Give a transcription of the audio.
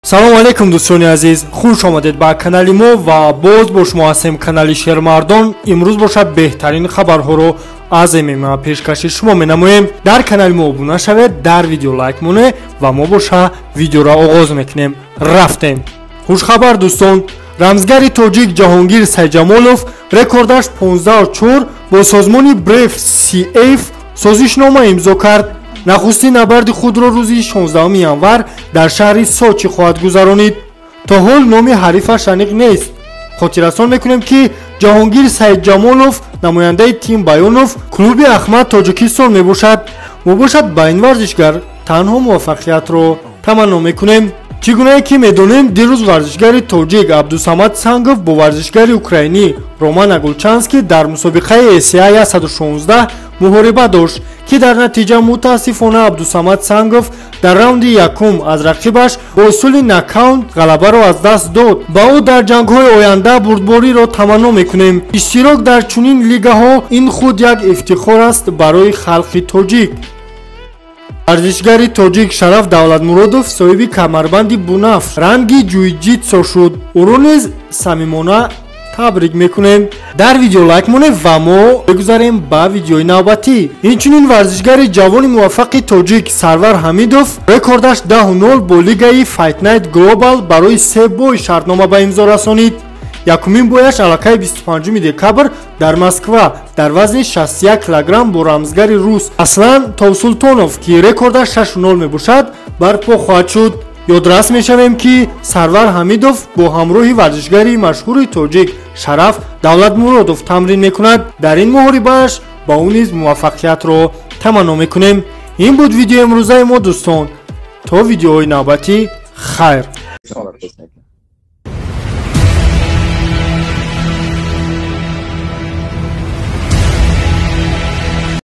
Салому алейкум, дӯстони азиз, хуш омадед ба канали мо ва боз бо шумо ҳастем, канали Шермардон. Имрӯз бошад, беҳтарин хабарҳоро аз ММА пешкаши шумо менамоем. Дар канали мо обуна шавед, дар видео лайк монед ва мо боша видеоро оғоз мекунем. Рафтем. Хушхабар, дӯстон: рамзгари тоҷик Ҷаҳонгир Сайҷамолов, рекордаш 15-4, бо созмони Бреф CF созишнома имзо кард. Нахустин набарди худро рӯзи 16 январ дар шаҳри Сочи хоҳад гузаронид. То ҳол номи ҳарифаш аниқ нест. Хотиррасон мекунем, ки Ҷаҳонгир Саидҷамолов намояндаи тим Баёнов, клуби Ахмад, Тоҷикистон мебошад. Мо бошад ба ин варзишгар танҳо муваффақиятро таманно мекунем. Чӣ гунае ки медонем, дирӯз варзишгари тоҷик Абдусамад Сангов бо варзишгари украинӣ Роман Агулчанский дар мусобиқаи ACA 116 муҳориба дошт, ки дар натиҷа мутаассифона Абдусамад Сангов дар раунди якум аз рақибаш бо усули нокаут ғалабаро аз даст дод. Ба ӯ дар ҷангҳои оянда бурдбориро таманно мекунем. Иштирок дар чунин лигаҳо ин худ як ифтихор аст барои халқи тоҷик. Варзишгари тоҷик Шараф Давлатмуродов соҳиби камарбанди бунафш ранги ҷуйҷитсо шуд. Ӯро низ самимона табрик мекунем. Дар видео лайк монед ва мо бигузарем ба видеои навбатӣ. Инчунин варзишгари ҷавони муваффақи тоҷик Сарвар Ҳамидов, рекордаш 10-0, бо лигаи Fight Night Global барои се бой шартнома ба имзо расонид. Якумин бояш аллакай 25 декабр дар Москва дар вазни 61 килограмм бо рамзгари рус Аслан Товсултонов, ки рекордаш 6-0 мебошад, барпо хоҳад шуд. Ёдрас мешавем, ки Сарвар Ҳамидов бо ҳамроҳи варзишгари машҳури тоҷик Шараф Давлатмуродов тамрин мекунад. Дар ин муҳорибааш ба ӯ низ муваффақиятро таманно мекунем. Ин буд видеои имрӯзаи мо, дӯстон. То видеоҳои навбатӣ хайр. Саломат.